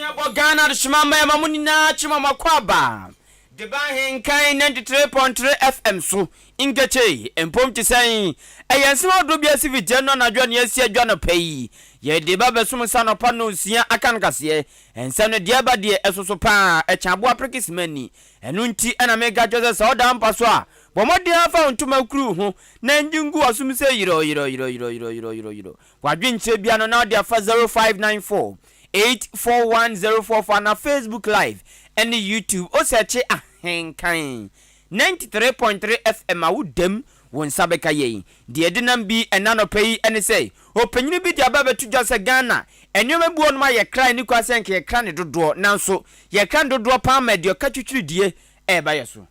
Abɔ Ghana adehyema mmarima mo nyinaa kyema mo akwaaba de ba Ahenkan 93.3 FM so Nkekyee mpom te sɛn? Ɛyɛ nsɛm ahodoɔ bi asi fiti ɛno anadwo a nea asi adwa anɔpa yi. Yɛde ba bɛsom nsa anɔpa nnɔnsia aka no kaseɛ. Nsɛm no deɛ ɛba deɛ ɛsoso paa, ɛkyɛn aboa prekesima ani. Ɛno nti na meka kyerɛ wo sɛ sɛ woda mpa so a, bɔ mmɔden ara fa wo ntoma kuru wo ho na ngye ngu w'asom sɛ yerɔ yerɔ yerɔ yerɔ yerɔ yerɔ yerɔ yerɔ. W'adwenkyerɛ biara no na wode afa 0594 841 044 anaa Facebook live ɛne YouTube. Wo sɛɛkye Ahenkan 93.3 FM a wo dam wo nsa bɛka yɛn. Deɛ ɛde nam bi ɛnnɛ anɔpa yi ne sɛ, ɔpanyini bi de aba abɛto dwa sɛ Ghana nneɛma bi wɔ nom a yɛkra ɛnni kwan sɛ nka yɛkra ne dodoɔ nanso yɛkra ne dodoɔ paa ma ɛde ɔka twitwiridie ɛreba yɛ so.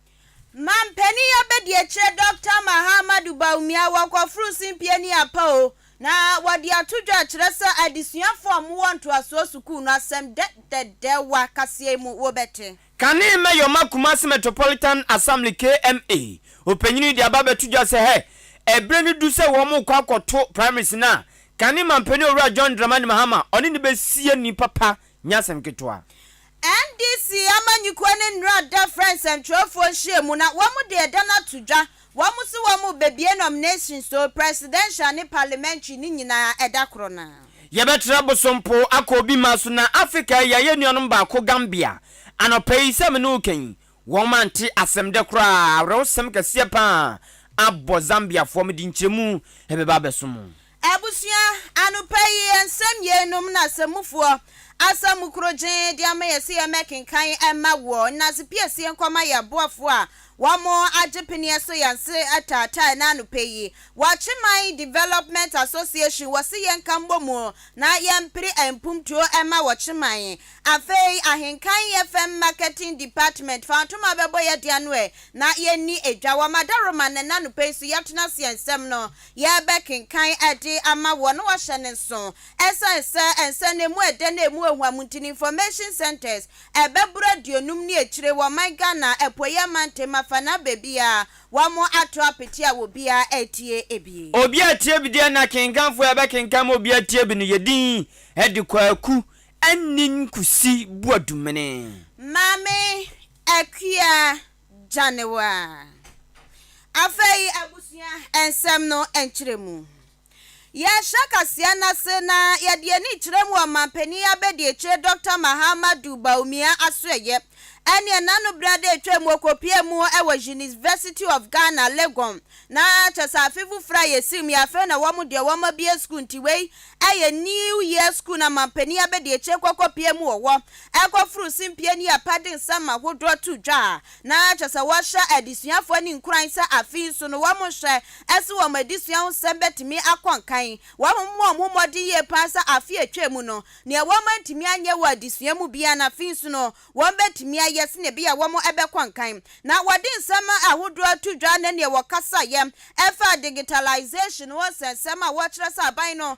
Mampanin abadiakyire Dɔkta Mahamadou Bawumia wɔkɔforo simpie ne apa o, na wɔde ato dwa kyerɛ sɛ adesuafoɔ a wɔwɔ ntoasoɔ sukuu no asɛm dɛdɛdɛwa kaseɛ yi mu wobɛte. Kane Mayor ma Kumasi Metropolitan Assembly, KMA, ɔpanyin yi de aba abɛto dwa sɛ hɛ ɛberɛ no du sɛ wɔn rekɔ akɔto primaries no a, kane Mampanin Owura John Dramani Mahama ɔne no bɛsi ani papa nyɛ asɛm ketewa. NDC amanyɔkuo ne nnora da frɛ nsɛntwerɛfoɔ nhyiamu na wɔn de ɛda no ato dwa. Wɔn se wɔn rebɛbue nominations o, presidential ne parliamentary ne nyinaa ɛda korɔ no ara. Yɛbɛtra Bosompo akɔ obi mma so na Africa yi yɛayɛ nuanom baako Gambia anɔpa yi sɛ me ne wo ka yi wɔn ante asɛm dɛ koraa awerɛhosɛm kɛseɛ paa abɔ Zambiafoɔ mede nkyerɛmu bɛba abɛso mo. Abusua, anɔpa yi nsɛm yeinom na asamufoɔ asa mu korogyee de ama yɛ sɛ yɛmmɛkenkan mma woɔ. Nnase piesie nkɔma yɛn aboafoɔ a wɔagye peneɛ so yɛn se taatae no anɔpa yi. Wɔkyeman Development Association wɔse yɛnka mmɔ mu na yɛmpere mpomtuo mma Wɔkyeman. Afei Ahenkan FM Marketing Department fa ntoma bɛbɔ yɛn de ano ɛ na yɛnni dwa. Wɔ Madaroma nnɛ anɔpa yi so yɛatena ase yɛn nsɛm no yɛrebɛkenkan de ama woɔ na woahyɛ no nso. Ɛsiane sɛ nsɛm no ɛmu ɛdɛ na ɛmu ɛhuam nti no Information Centres ɛbɛboro aduonum ne akyire wɔ ɔman Ghana apueɛ mantam afanaa baabiara Wɔn ato apete a obiara retie bi. Obi atie bi deɛ na kenkanfoɔ a ɛbɛkenkan ma obi atie bi no yɛ din de Kwaku Anin Kusi Boadumene. Maame Akua Gyanewa. Afei abusua nsɛm no nkyerɛmu. Yɛrehyɛ kaseɛ no ase na yɛde ani rekyerɛ mu Ɔmanpanin Abadiakyire Dɔkta Mahamadou Bawumia asoɛeɛ ɛne ɛna no berɛ a atwa mu ɔkɔpuee mu wɔ University of Ghana, Legon. Na kyerɛ sɛ afe foforɔ a yɛsi mu yi afei na wɔn deɛ wɔn abue sukuu nti wei ɛyɛ New Year School na Ɔmanpanin Abadiakyire kɔkɔpuee mu wɔ hɔ ɛkɔforo simpie ne apade nsɛm ahodoɔ to dwa. Na kyerɛ sɛ wɔhyɛ adesuafoɔ no nkuran sɛ afe yi nso no wɔnhwɛ sɛ wɔn adesua ho nsɛm bɛtumi akɔ nkan. Wɔmmɔ wɔn ho mmɔden yie paa sɛ afe a atwam mu no, nea wɔantumi anyɛ wɔ adesua mu biara no, afe yi nso no wɔbɛtumi ayɛ sɛnea ɛbɛyɛ a wɔbɛkɔ nkan. Na wɔde nsɛm ahodoɔ to dwa ne nea wɔkasaeɛ faa digitalization ho nsɛnsɛm a wɔkyerɛ sɛ aban no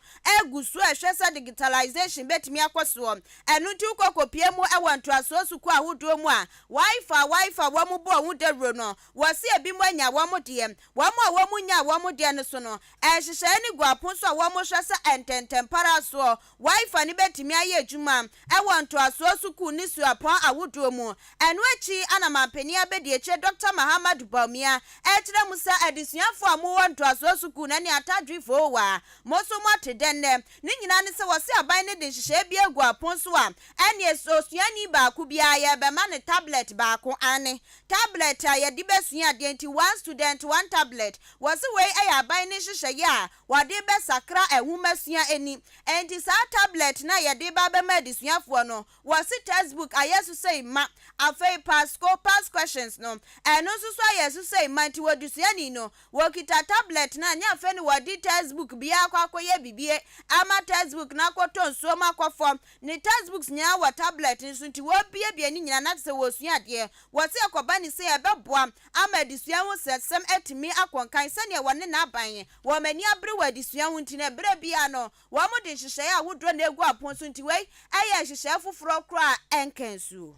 gu so rehwɛ sɛ digitalization bɛtumi akɔ soɔ. Ɛno nti wokɔ kɔpue mu wɔ ntoasoɔ sukuu ahodoɔ mu a, Wifi Wifi a wɔn bɔɔ ho dawuro no, wɔse ebinom anya wɔn deɛ. Wɔn a wɔn nyaa wɔn deɛ no so no, nhyehyɛeɛ no gu apon so a wɔhwɛ sɛ ntɛntɛmpara soɔ Wifi no bɛtumi ayɛ adwuma wɔ ntoasoɔ sukuu ne suapɔn ahodoɔ mu. Ɛno akyi na Manpanin Abadiakyire Dɔkta Mahamadou Bawumia rekyerɛ mu sɛ adesuafoɔ a mowɔ ntoasoɔ sukuu no ne atadwefoɔ a mo nso moate dɛ nnɛ Ne nyinaa ne sɛ wɔse aban no de nhyehyɛeɛ bi agu apon so a ɛneɛ osuani baako biara yɛrebɛma no tablet baako, aane, tablet a yɛde bɛsua adeɛ nti one student one tablet. Wɔse wei yɛ aban no nhyehyɛeɛ a wɔde rebɛsakra nwomasua ani. Enti saa tablet no a yɛde reba abɛma adesuafoɔ no, wɔse textbook ayɛ so sei ma, afei pass-ko, past questions no, ɛno nso so ayɛ so sei ma nti odesuani no, Wɔkita tablet no a, nyɛ afei na wɔde textbook biara akɔ akɔyɛ biribi ama textbook no akɔtɔ nsuo mu akɔ fam. Ne textbooks nyinaa wɔ tablet no so nti wɔrebuebue ne nyinaa na kyerɛ sɛ wɔresua adeɛ. Wɔse ɛkɔba ne sei a, ɛbɛboa ama adesua ho nsɛnsɛm atumi akɔ nkan sɛdeɛ wɔne n'aban wɔn ani abere wɔ adesua ho nti no berɛ biara no wɔde nhyehyɛeɛ ahodoɔ na ɛgu apon so nti wei yɛ nhyehyɛeɛ foforɔ koraa a ɛnka nsuo.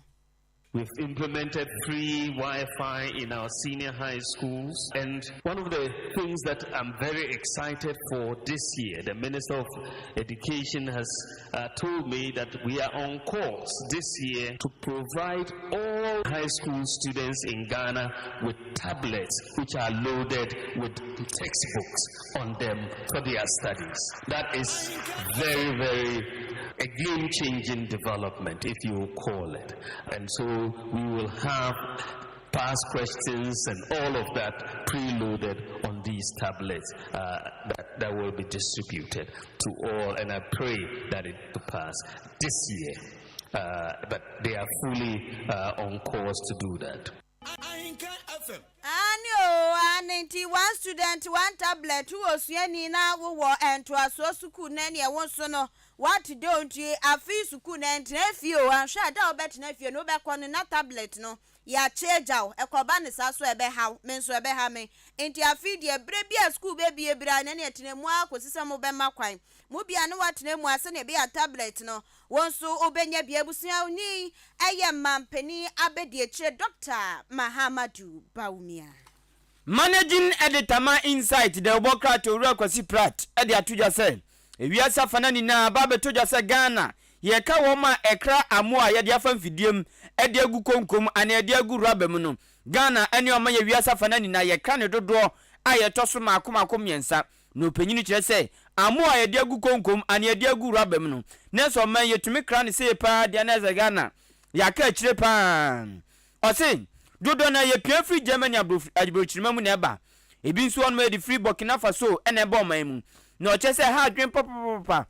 We've implemented free Wi Fi in our senior high schools. And one of the things that I'm very excited for this year, the Minister of Education has told me that we are on course this year to provide all high school students in Ghana with tablets which are loaded with textbooks on them for their studies. That is very, very a game changing development, if you call it. And so we will have past questions and all of that preloaded on these tablets that will be distributed to all. And I pray that it to pass this year. But they are fully on course to do that. Aane o, aane nti one student one tablet wowɔ suani na wowɔ ntoasoɔ sukuu na ɛneɛ wo nso no woate dɛ o nti afei sukuu no ɛntena fie o anhwɛ a da a wobɛtena fie no wobɛkɔ no na tablet no yɛakyɛ agya wo ɛkɔba ne saa so ɛbɛhaw me nso ɛbɛha me nti afei deɛ berɛ bi a sukuu bɛbie bira na ɛneɛ tena mu ara kɔsi sɛ mobɛma kwan mu bia ne woatena mu a sɛdeɛ ɛbɛyɛ a tablet no wo nso wobɛnya bi abusuani ɛyɛ mampanin abɛdiakyire Dr. Mahamadu Bawumia. Managing Editor ma Insight de wobɔ krataa Owura Kwasi Pratt de ato dwa sɛ ewiase afa na nyinaa ba abɛtɔ dwa sɛ Ghana yɛka wɔn a ɛkra amoa a yɛde afa mfidie de agu konkom anaa yɛde agu rɔba mu no Ghana ne ɔma yɛ wiase afa na nyinaa yɛkra ne dodoɔ a yɛtɔ so maako maako mmiɛnsa na ɔpanyin kyerɛ sɛ amoa a yɛde agu konkom anaa yɛde agu rɔba mu no na sɛ ɔman yɛtumi kra ne sɛ paa deɛ na ɛsɛ Ghana yɛaka akyire paa ɔse dodoɔ no yɛpia firi Germany aburokyirima mu na ɛba ebi nso wɔnom yɛde firi Burkina Faso ɛna ɛba ɔman mu na ɔkyerɛ sɛ ha adwen papapapa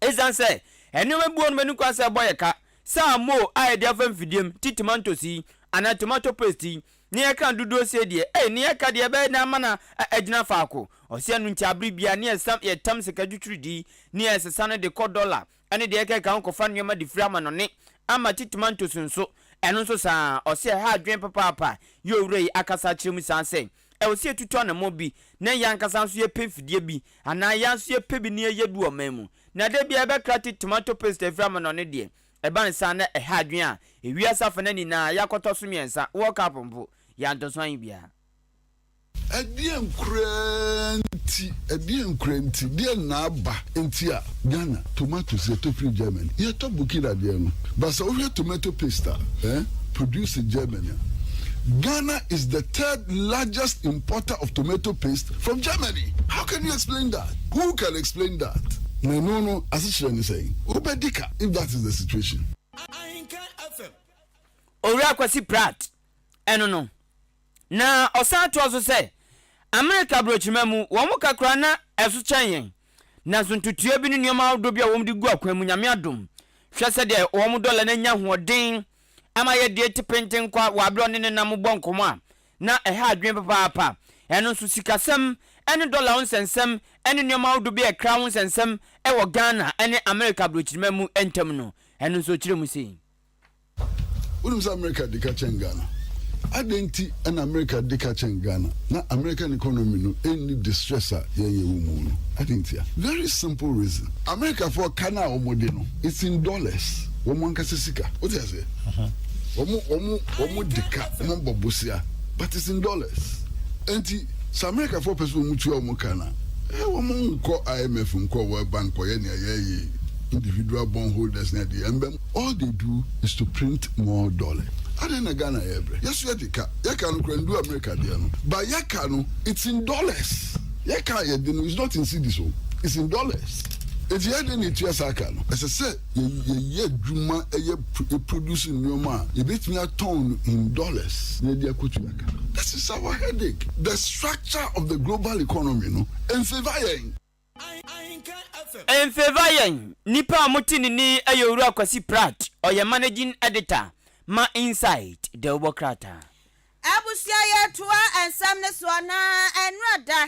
ɛsiane sɛ ɛnneɛma bi wɔ nom ani kwan sɛ ɛbɔ yɛ ka sɛ amo a yɛde afa mfidie mu ti tomatoes yi anaa tomato paste yi ne yɛka dodoɔ sie deɛ ɛy ne yɛka deɛ ɛbɛyɛ na ama na agyina faako ɔsɛ no nti abere bia ne yɛsam yɛtam sika twitwiri ne yɛsesa no de kɔ dɔla ɛne deɛ ɛkeka ho kɔfa nneɛma de firi ama no ne ama ti tomatoes nso ɛno nso saa ɔsɛ ɛha adwen papaapa yɛ owura yi akasa akyerɛ mu saa sɛ ɛwɔ sɛ yɛtutu anamɔ bi na yɛn ankasa nso yɛpɛ mfidie bi anaa yɛn nso yɛpɛ bi ne yɛyɛ bi wɔ man mu na de bia yɛbɛkra ti tomato paste afiri ama no ne deɛ ɛba ne saa na ɛha adwen a ewiase afa no nyinaa yɛakɔtɔ so mmiɛnsa World Cup mpo yɛantɔ so anyi biara. Ɛdeɛ nkoraa nti, ɛdeɛ nkoraa nti, deɛ naaba nti a Ghana tomatoes yɛtɔ firi Germany, yɛtɔ Burkina deɛ no, but sɛ wohwɛ tomato paste a produce in Germany a, Ghana is the third largest importer of tomato paste from Germany. How can you explain that? Who can explain that? Na ɛno no asekyerɛ ne sɛn? Wobɛdi ka if that is the situation. Owura Kwasi Pratt ɛno no na ɔsan toa so sɛ Amerika aburokyirima mu wɔn mo kakra na ɛso kyɛn yɛn nanso ntotoa bi ne nneɛma ahodoɔ bi a wɔn de gu akwan mu Nyame adom hwɛ sɛdeɛ wɔn dɔla no anya ahoɔden ama yɛdeɛ te penten kwa wɔ abere ɔne ne nam bɔ nkɔmɔ a na ɛha adwene papaapa ɛno nso sikasɛm ɛne dɔla ho nsɛnsɛm ɛne nneɛma ahodoɔ bi a ɛkra ho nsɛnsɛm ɛwɔ Ghana ɛne Amerika aburokyirima mu ntam no ɛno nso kyerɛ mu sei. Wonim sɛ America di ka kyɛn Ghana. Adɛn nti ɛna America di ka kyɛn Ghana na American economy no ɛnni distress a yɛn yɛ wɔ mu no? Adɛn nti a? Very simple reason. Americafoɔ ka no a wɔn de no, it's in dollars. Wɔn ankasa sika. Wote aseɛ? Wɔn di ka, wɔn bɔ bosia, but it's in dollars. Nti sɛ Americafoɔ pɛ sɛ wɔn tua wɔn ka no a, wɔn nkɔ IMF, nkɔ World Bank, kɔyɛ nea yɛyɛ individual bond holders ne adeɛ ɛmbɛm. All they do is to print more dollar. Adɛn na Ghana yɛ brɛ? Yɛso yɛde ka. Yɛka no kora ndu America deɛ no. But yɛka no, it's in dollars. Yɛka a yɛde no is not in cedis o. It's in dollars. Eti yɛde na etua saa ka no. Ɛsɛ sɛ yɛyɛ adwuma ɛyɛ produce nneɛma a yɛbɛtumi atɔn no in dollars na yɛde akɔtua ka. This is our headache. The structure of the global economy no, ɛnfavour yɛn. Ɛnfavour yɛn. Nipa a mote ne ni yɛ Owura Kwasi Pratt, ɔyɛ managing editor ma Insight dawubɔ krataa. Abusua yɛtoa nsɛm no soɔ na ɛnora da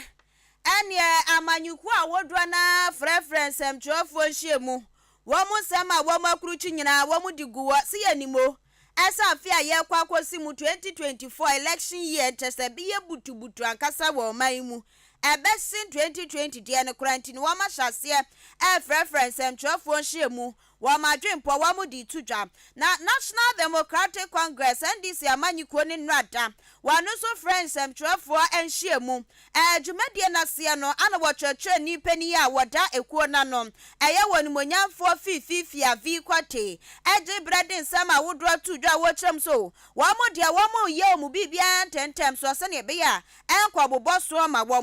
ɛneɛ amanyɔkuo a wɔdua na frɛfrɛ nsɛmtwerɛfoɔ nhyiamu wɔn nsɛm a wɔn akurukyi nyinaa wɔn de gu hɔ si yɛ nimo ɛsɛ afe a yɛrekɔ akɔsi mu 2024 election year nkyɛ sɛ bi yɛ butubutu ankasa wɔ ɔman yi mu ɛbɛsen 2020 deɛ no koraa nti no wɔn ahyɛ aseɛ ɛrefrɛfrɛ nsɛmtwerɛfoɔ nhyiamu. Wɔn adwempɔ wɔn de reto dwa. Na National Democratic Congress, NDC, amanyɔkuo no nnora da wɔn nso frɛɛ nsɛmtwerɛfoɔ nhyiamu. Ɛɛ dwumadie no aseɛ no ana wɔkyerɛkyerɛni panin a wɔda ekuo no ano, ɛyɛ wɔ animuonyamfoɔ Fifi Fiavi Kwatey, gye berɛ de nsɛm ahodoɔ too dwa a wɔkyerɛ mu sɛ wɔn deɛ wɔreyɛ wɔn biribiara ntɛmntɛm soɔ sɛdeɛ ɛbɛyɛ a ɛnkɔbobɔ soɔ ma wɔn.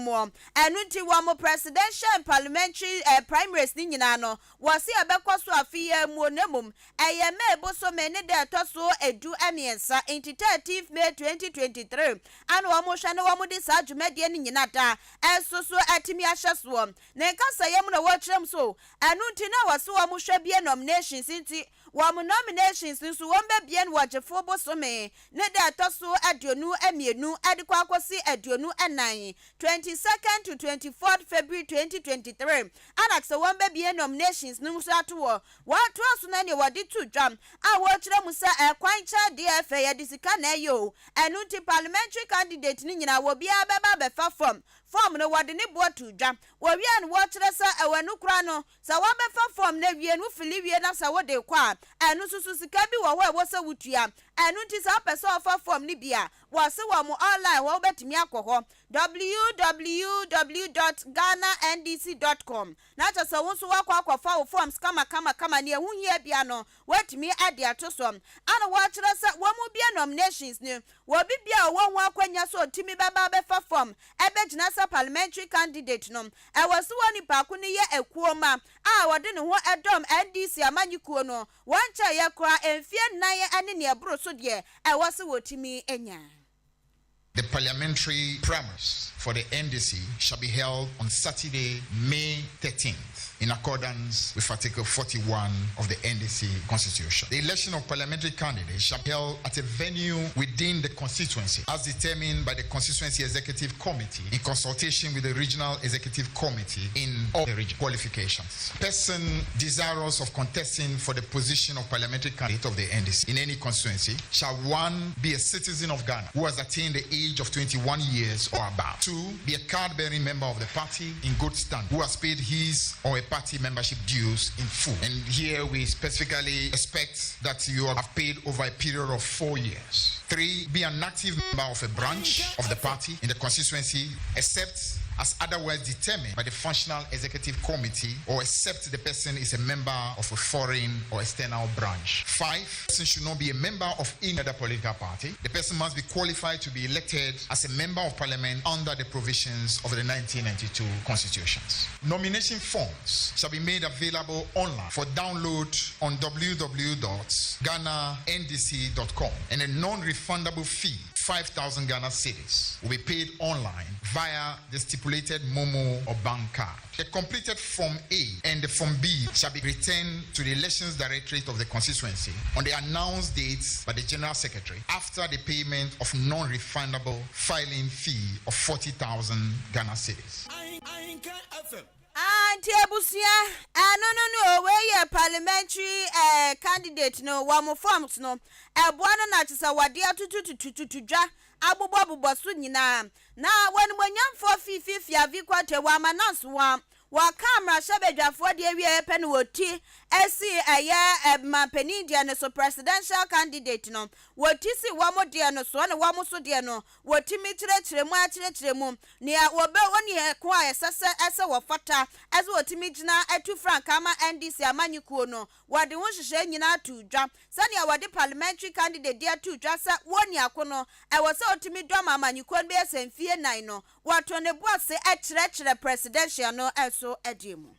Ɛno nti wɔn Presidential and Parliamentary primaries no nyinaa no Wɔse ɛbɛkɔ so afe yi ara mu na mmom ɛyɛ May bosome ne da ɛtɔ so du mmiɛnsa nti 13th May 2023 ana wɔn hwɛ na wɔn de saa dwumadie no nyina da nso so atumi ahyɛ soɔ. Ne nkasayɛ mu na wɔkyerɛ mu so ɛno nti na wɔse wɔn hwɛ bie nominations nti wɔn nominations nso wɔn bɛbie no wɔ Gyefo bosome ne da ɛtɔ so 22 de kɔ akɔsi 24, 22nd to 24th February 2023, Anak sɛ wɔbɛbue nominations no so ato hɔ. Wɔtoa so na nea wɔde to dwa a wɔkyerɛ mu sɛ ɛkwan kyɛ deɛ ɛfɛ yɛde sika na ɛyɛ o, ɛno nti parliamentary candidate no nyinaa obiara bɛba abɛfa form, form no wɔde ne boɔ to dwa. Wɔwie no wɔkyerɛ sɛ ɛwɔ ɛno koraa no sɛ wɔbɛfa form no awie no wo fili wie na sɛ wode rekɔ a ɛno nso so sika bi wɔ hɔ a ɛwɔ sɛ wotua, ɛno nti sɛ wopɛ sɛ wɔfa form no bi a wɔse wɔ mo online hɔ wobɛtumi akɔ hɔ www dot ghanandc dot com na kyerɛ sɛ wo nso woakɔ akɔfa wo forms kamakamakama nea ɛho hia bia no woatumi de ato so. Ana wɔkyerɛ sɛ wɔn mu bia nominations no wɔ obi bia a ɔwɔ ho akwanya sɛ ɔtumi bɛba abɛfa form ɛbɛgyina sɛ parliamentary candidate no ɛwɔ sɛ wɔ nipa ko no yɛ akuo ma a ɔde ne ho dɔm NDC amanyekuo no wɔnkyɛeɛ koraa mfie nnan ne nea ɛboro so deɛ ɛwɔ sɛ wɔtumi nya. The parliamentary primaries for the NDC shall be held on Saturday, May 13th, in accordance with Article 41 of the NDC Constitution. The election of parliamentary candidates shall be held at a venue within the constituency, as determined by the Constituency Executive Committee in consultation with the Regional Executive Committee in all the region. Qualifications. Person desirous of contesting for the position of parliamentary candidate of the NDC in any constituency shall one, be a citizen of Ghana who has attained the age of 21 years or above. Two, be a card-bearing member of the party in good standing who has paid his or her party membership dues in full. And here we specifically expect that you have paid over a period of 4 years. 3, be an active member of a branch of the party in the constituency, except as otherwise determined by the functional executive committee, or except the person is a member of a foreign or external branch. 5, the person should not be a member of any other political party. The person must be qualified to be elected as a member of parliament under the provisions of the 1992 constitutions. Nomination forms shall be made available online for download on www.ghanandc.com, and a non-refundable fee, 5,000 Ghana cedis, will be paid online via the stipulated Momo or bank card. The completed Form A and the Form B shall be returned to the Elections Directorate of the constituency on the announced dates by the General Secretary after the payment of non-refundable filing fee of 40,000 Ghana cedis. Ah nti abusua ɛno no no o wei yɛ parliamentary eh, candidate no wɔn forms no ɛboa no na kyesɛ wɔde atututututu dwa abobɔbobɔ so nyinaa na wɔnimonyamfoɔ Fifi Fiavi Kwate wɔ amanansoa wɔka mmarahyɛbadwafoɔ deɛ wieɛ pɛ na wɔti si ɛyɛ manpanin deɛ no so presidential candidate no wɔti si wɔn deɛ no soɔ na wɔn so deɛ no Wɔtumi kyerɛkyerɛ mu ara kyerɛkyerɛ mu nea wɔbɛ onii ko a ɛsɛ sɛ ɛsɛ wɔfata sɛ wɔtumi gyina tu frankaa ma NDC amanyekuo no. Wɔde ho nhyehyɛe nyinaa too dwa. Sɛnea wɔde parliamentary candidate de ato dwa sɛ onii ko no ɛwɔ sɛ ɔtumi dɔm amanyekuo no bɛyɛ sɛ mfie nnan no, wɔto ne bo ase kyerɛkyerɛ presidential no nso deɛ mu.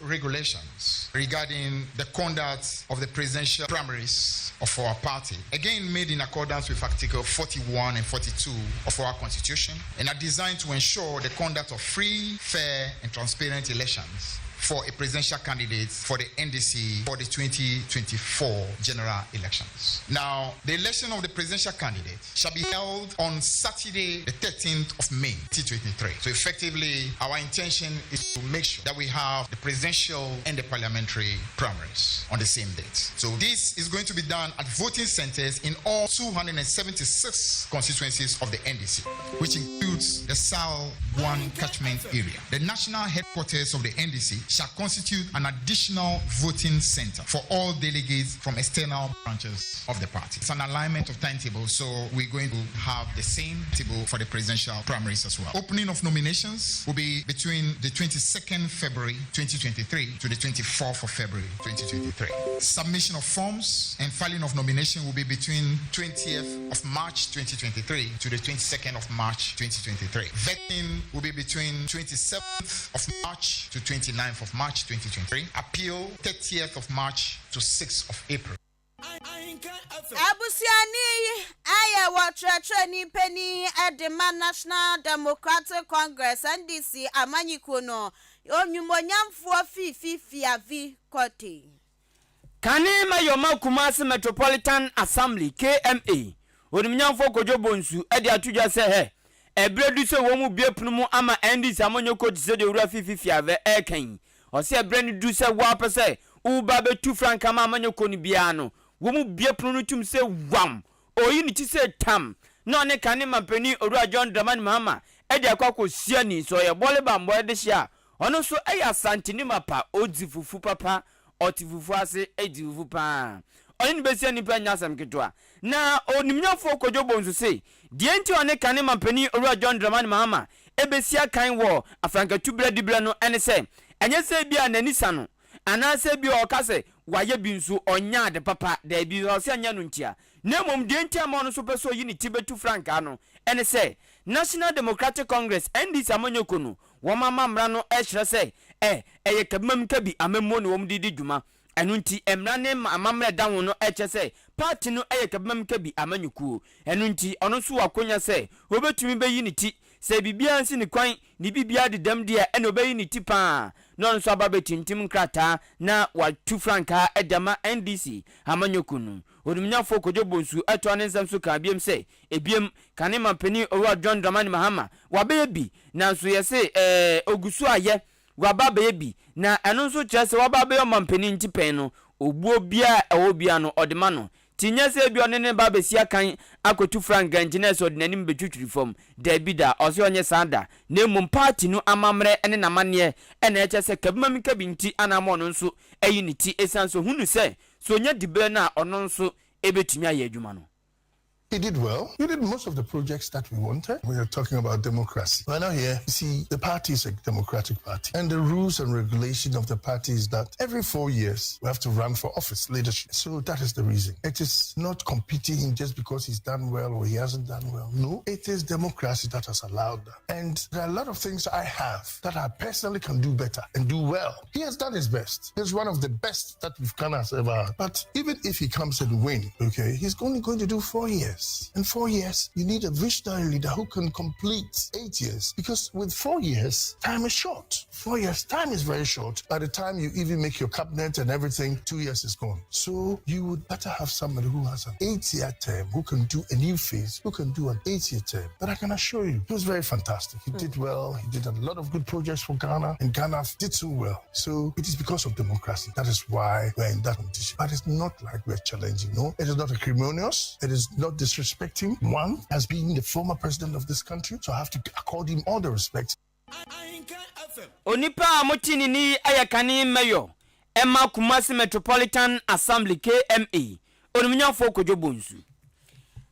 Regulations regarding the conduct of the presidential primaries of our party, again made in accordance with Article 41 and 42 of our Constitution, and are designed to ensure the conduct of free, fair, and transparent elections for a presidential candidate for the NDC for the 2024 general elections. Now, the election of the presidential candidate shall be held on Saturday, the 13th of May, 2023. So effectively, our intention is to make sure that we have the presidential and the parliamentary primaries on the same date. So this is going to be done at voting centers in all 276 constituencies of the NDC, which include includes the Sal 1 catchment area. The national headquarters of the NDC shall constitute an additional voting center for all delegates from external branches of the party. It's an alignment of timetable, so we're going to have the same table for the presidential primaries as well. Opening of nominations will be between the 22nd February 2023 to the 24th of February 2023. Submission of forms and filing of nomination will be between 20th of March 2023 to the 22nd of March 2023. Vetting will be between 27th of March to 29th of March 2023. Appeal 30th of March to 6th of April. Abusuani yi ayɛ wɔkyerɛkyerɛni panin de ma National Democratic Congress, NDC, amanyɔkuo no, Onimuonyamfoɔ Fifi Fiavi Kwetey. Kane Mayor ma Kumasi Metropolitan Assembly, KMA, Onimnyamfoɔ Kojo Bonsu de ato dwa sɛ hɛ, ɛberɛ adu sɛ wɔn mu bue pono mu ama NDC amanyɔkuo te sɛ deɛ Owura Fifi Fiave reka yi. Ɔse ɛberɛ no du sɛ wo ara pɛ sɛ woba abɛtu frankaa ma amanyɔkuo no biara no, wɔn mu bue pono no tum sɛ wam, ɔyi ne ti sɛ tam na ɔne kane mampanin Owura John Dramani Mahama de akɔ akɔsia ni. Sɛ ɔyɛ bɔle bammɔ dehyeɛ a, ɔno nso yɛ Asanteni mapa, ɔdzi fufu papa, ɔte fufu ase di fufu paa. Ɔne no bɛsia nnipa nyɛ asɛm ketewa. Na onimnyafoɔ Kojo Bonsu se, deɛ nti a ɔne kane mampanin Owura John Dramani Mahama bɛsi akan wɔ afrankatu berɛ diberɛ no ne sɛ, ɛnyɛ sɛ ebia n'ani sa no, anaasɛ ebia ɔka sɛ wayɛ bi nso ɔnyɛ ade papa, daabi, ɔse ɛnyɛ ɛno ntia. Na mmom deɛ nti a ma ɔno nso pɛ sɛ ɔyi ne ti bɛtu frankaa no ne sɛ, National Democratic Congress, NDC, amanyɔkuo no, Wɔn amammara no kyerɛ sɛ ɛ ɛyɛ kabimamkabi amammuo na wɔde di dwuma. Ɛno nti, mmara ne amammerɛ a ɛda ho no kyerɛ sɛ party no yɛ kabimamkabi amanyɔkuo. Ɛno nti, ɔno nso wɔ akonya sɛ ɔbɛtumi bɛyi ne ti. Sɛ biribiara nsi ne kwan, ne biribiara dedam deɛ a, ɛnna ɔbɛyi ne ti pa ara na ɔno nso aba abɛtintim nkrataa na watu frankaa de ama NDC amanyɔkuo no. Onimnyafoɔ Kojo Bonsu toaa ne nsɛm so kaa biom sɛ, Ebiem, kane manpanin Owura John Dramani Mahama, wabɛyɛ bi, nanso yɛse eh, ogu so ayɛ, waba abɛyɛ bi, na ɛno nso kyerɛ sɛ waba abɛyɛ ɔmanpanin nti pɛn no, obuo biara a ɛwɔ biara no, ɔde ma no. Nti nyɛ sɛ ebia ɔne ne ba abɛsi akan akɔtu frankaa nti na ɛsɛ ɔde n'anim bɛtwitwiri fam. Daabi da, ɔse ɔnyɛ saa da, na mmom party no amammerɛ ne n'amanneɛ na ɛkyerɛ sɛ kabimamikabi nti ana ama ɔno nso ayi ne ti esiane sɛ ohunu sɛ, sɛ ɔnya diberɛ no a ɔno nso bɛtumi ayɛ adwuma no. He did well. He did most of the projects that we wanted. We are talking about democracy. We're not here. You see, the party is a democratic party. And the rules and regulation of the party is that every four years, we have to run for office leadership. So that is the reason. It is not competing him just because he's done well or he hasn't done well. No, it is democracy that has allowed that. And there are a lot of things I have that I personally can do better and do well. He has done his best. He's one of the best that we've Ghana has ever had. But even if he comes and win, okay, he's only going to do four years. In four years, you need a visionary leader who can complete eight years. Because with four years, time is short. Four years, time is very short. By the time you even make your cabinet and everything, two years is gone. So you would better have somebody who has an eight-year term, who can do a new phase, who can do an eight-year term. But I can assure you, he was very fantastic. He did well. He did a lot of good projects for Ghana, and Ghana did so well. So it is because of democracy. That is why we're in that competition. But it's not like we're challenging. No, it is not acrimonious. It is not disrespecting one as being the former president of this country. So I have to accord him all the respect. Onipa a mote ne nne yi yɛ kane Mayor ma Kumasi Metropolitan Assembly, KMA, Onimnyafoɔ Kojo Bonsu.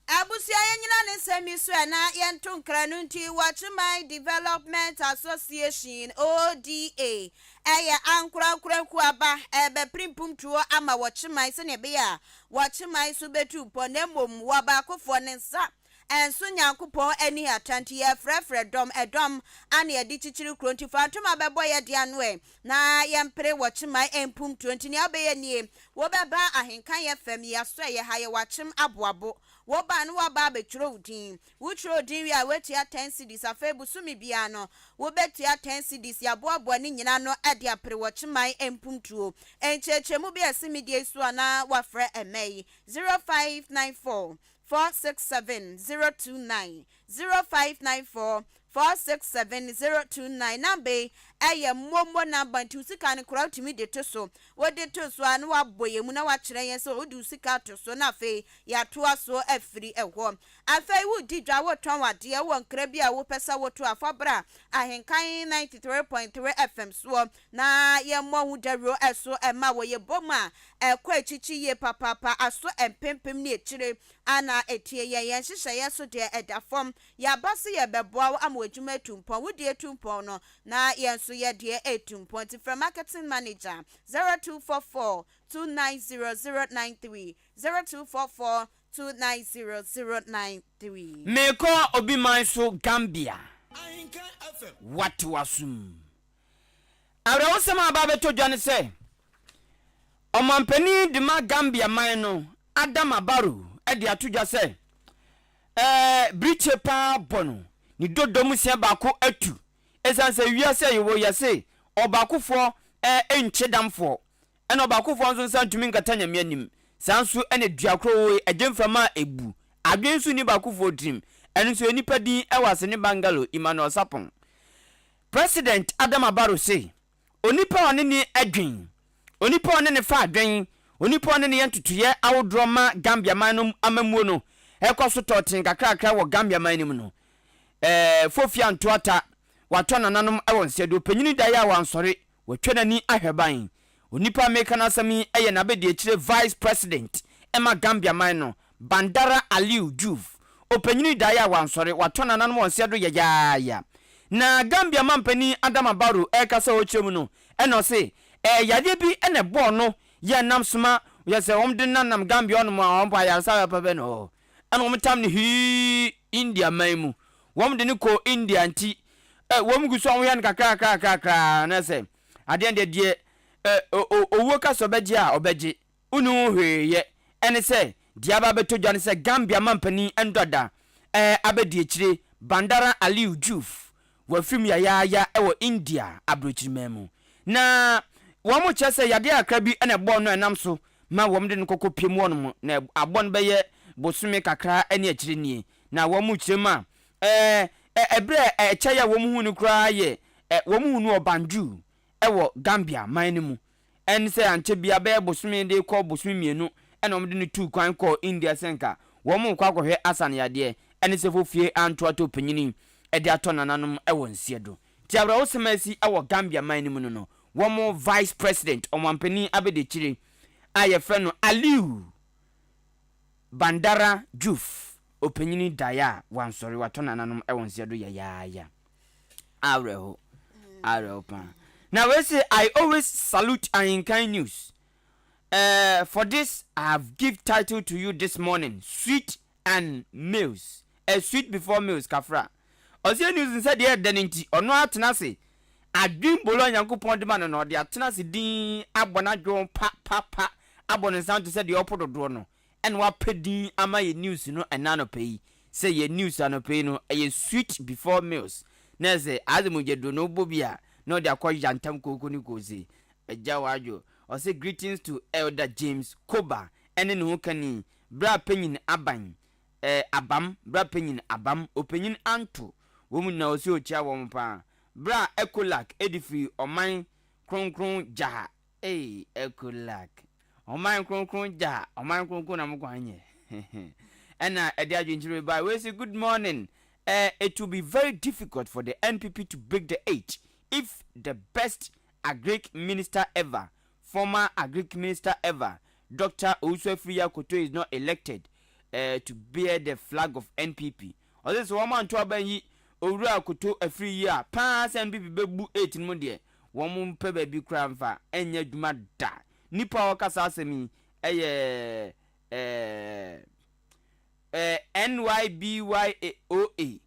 Abusua yɛnyina ne nsɛm yi so ɛ na yɛnto nkra no nti Wɔkyeman Development Association, ODA, ɛyɛ ankorankora nkuaba ɛrebɛpere mpomtuo ama Wɔkyeman sɛnea ɛbɛyɛ a Wɔkyeman so bɛtu mpɔn na mmom wɔ baakofoɔ ne nsa Ɛnso Nyankopɔn ani hata nti yɛrefrɛfrɛ dɔm, ɛdɔm ana yɛde kyikyiri kuro nti fa ntoma bɛbɔ yɛ de ano ɛ na yɛmpere wɔ kyeman mpumtuo nti nea wobɛyɛ nie wobɛba ahenka yɛ fam yi aso ɛyɛ ha yɛwɔ akyem aboabo woba a na woaba abɛtwerɛ wo din wotwerɛ wo din wie a woatua ten cedis afei bosome biara no wobɛtua ten cedis yɛaboaboa ne nyina ano de apere wɔ kyeman mpumtuo nkyerɛkyerɛmu bi a ɛse media yi so a na woafrɛ ɛmɛ yi 0594 467 029 0594 467 029 Namba yi Ɛyɛ momo number nti wo sika no koraa wotumi de to so. Wode to so a na wabɔ yɛn mu na wakyerɛ yɛn sɛ wode wo sika ato so na afei yɛatoa so afiri ɛhɔ. Afei woredi dwa, woretɔn adeɛ, wowɔ nkra bi a wopɛ sɛ woto a, fa bra Ahenkan 93.3 FM soɔ na yɛmmɔ ho dawuro so mma wo. Yɛbɔ mu a, ɛkɔ akyikyi yie papaapa, aso mpempem ne akyire a na ɛtie yɛn. Yɛn nhyehyɛeɛ so deɛ ɛda fam. Yɛaba sɛ yɛrebɛboa wo ama w'adwuma atu mpɔn. Wo deɛ atu mpɔn no, na yɛn nso yɛn deɛ retu mpɔn. Nti frɛ Marketing Manager, 0244 290 093, 0244 290 093. Merekɔ obi man so Gambia. Wate w'asom. Awerɛhosɛm a aba abɛtɔ dwa ne sɛ, ɔmanpanin de ma Gambia man no, Adama Barrow de ato dwa sɛ, ɛɛ birikye paa bɔ no, ne dodɔ mu sia baako atu. Esiane sɛ wiase a yɛwɔ yi yɛse ɔbaakofoɔ ɛɛ nkye damfoɔ, ɛna ɔbaakofoɔ nso nsa ntumi nkata Nyame anim, saa nso ɛna dua koro woi ɛgye mframa a ɛbu, adwene nso nni baakofoɔ tirim, ɛno nso yɛ nipa din ɛwɔ ase ne Bangalo Emmanuel Sarpong. President Adama Barrow se, Onipa a ɔne ne dwen, onipa a ɔne ne fa adwen, onipa a ɔne ne yɛ ntotoeɛ ahodoɔ ma Gambia man no amammuo no rekɔ so tɔɔten kakrakra wɔ Gambia man no mu no, eh, Fofia Ntoata, watɔ nananom wɔ nsɛdo, panyini daeɛ a wansɔre, Watwa n'ani ahwɛ ban. Onipa a mereka n'asɛm yi yɛ n'abadiakyire Vice President ma Gambia man no, Bandara Alieu Joof. Ɔpanyini daeɛ a wansɔre, watɔ nananom wɔn nseɛ do yayaaya. Na Gambia mampanin Adama Barrow rekasa a ɔrekyerɛ mu no, ɛna ɔse ɛyɛ yareɛ bi na ɛbɔɔ no yɛ nam soma yɛ sɛ wɔn de nanam Gambia hɔnom a wɔn mpo ayaresabea pɛpɛ na ɔwɔ hɔ. Ɛna wɔn tam no hwii India man mu. Wɔn de no kɔɔ India nti ɛ wɔn gu so a wɔyɛ no kakrakrakrakra na sɛ adeɛ deɛ deɛ ɛ owuo ka sɛ ɔbɛgye a ɔbɛgye wonni ho hwee yɛ ɛne sɛ deɛ aba abɛtɔ dwa ne sɛ Gambia mampanin ndɔda ɛ abɛdi akyire Bandara Alieu Joof wafiri mu yayaaya wɔ India aburokyiriman mu na wɔn kyerɛ sɛ yadeɛ kakra bi na ɛbɔɔ no a ɛnam so ma wɔn de no kɔkɔ pie mu wɔnom na abɔ no bɛyɛ bosome kakra ne akyire nie na wɔn kyerɛ mu a Ɛɛ, ɛberɛ a ɛkyɛeɛ a wɔhuu no koraa yɛ ɛ, wɔhuu no wɔ Banjul wɔ Gambia man no mu. Ɛne sɛ ankyɛ biara bɛyɛ bosome de rekɔ bosome mmienu ɛna wɔde no tuu kwan kɔɔ India sɛ nka wɔrekɔ akɔhwɛ asa no yadeɛ. Ɛne sɛ fofie antoato panyini de atɔ nananom wɔ nseɛ do. Nti awerɛhosɛm a asi wɔ Gambia man no mu no no, wɔn Vice President, ɔmanpanin abadiakyire a yɛfrɛ no Alieu Bandara Juf, ɔpanyini daeɛ a wansɔre, watɔ nananom wɔ nseɛ do yayaaya. Awerɛho, awerɛho paa. Na wei se, I always salute Ahenkan News. Uh, for this, I have give title to you this morning, Sweet and Meals. A sweet before meals, kafra. Ɔseɛ news nsɛ deɛ ɛdɛ no nti, ɔno atena ase. Adwen bolo a Nyankopɔn de ma no no, ɔde atena ase din abɔ n'adwen pa pa pa abɔ ne nsa ho te sɛ deɛ ɔrepo dodoɔ no ɛna wapɛ din ama yɛn news no ɛna anɔpa yi sɛ yɛn news anɔpa yi no ɛyɛ sweet before meals na ɛsɛ adze mogya duro no wobɔ bi a na ɔde akɔ yantam kooko ne koose agya wadwo ɔsɛ greetings to Elder James Koba ɛne ne ho kani bra panyin aban ɛɛ abam bra panyin abam ɔpanyin anto wɔn nyinaa ɔsɛ ɔkyia wɔn paa bra Ecolac ɛdi firi ɔman kronkron gyaha Ei Ekulak, ɔman kronkron gya, ɔman kronkron na mo kwan nyɛ. Ɛna ɛde adwenkyerɛ ba. Wei se good morning. Uh, it will be very difficult for the NPP to break the eight if the best agric minister ever, former agric minister ever, Dr. Owusu Afriyie Akoto is not elected uh, to bear the flag of NPP. Ɔse sɛ wɔn anto aba yi Owura Akoto Afriyie a paa sɛ NPP bɛbu eight no mu deɛ Wɔn mpɛ baabi koraa mfa nyɛ adwuma da. Nipa a ɔka saa asɛm yi yɛ ɛɛ NYBYAOA.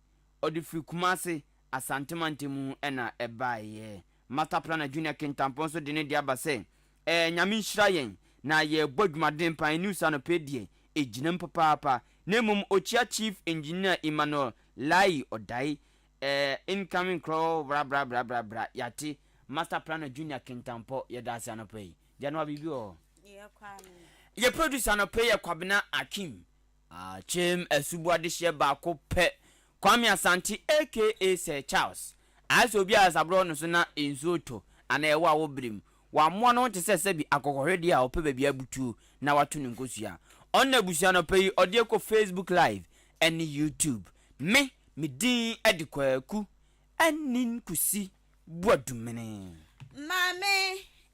Ɔde firi Kumasi, Asante mantam mu na ɛbaeɛ. Master Planner Junior Kintampo nso de ne deɛ aba sɛ, ɛɛ Nyame nhyira yɛn na yɛrebɔ adwumaden paa, news anɔpa yi deɛ ɛgyina mu papaapa. Na mmom ɔkyia Chief Engineer Emmanuel Lai Ɔdae Eh incoming krɔɔ bra bra bra bra bra yate Master Planner Junior Kintampɔ yɛda ase anɔpa yi Gyanoa biribi wɔ hɔ Yɛ producer anɔpa yi yɛ Kwabena Akim Akyem Asubu adehyeɛ baako pɛ Kwame Asante aka Sir Charles. Ayɛ sɛ obi a asaborɔ no so na nsuo retɔ anaa ɛwɔ awɔ berɛ mu. Wammoa ne ho te sɛ sɛbi akɔkɔhwedeɛ a ɔpɛ baabi abutuo na wato ne nkosua. Ɔno na abusua anɔpa yi ɔde akɔ Facebook Live ne YouTube. Me, me din de Kwaku Anin Kusi Boadumene. Maame.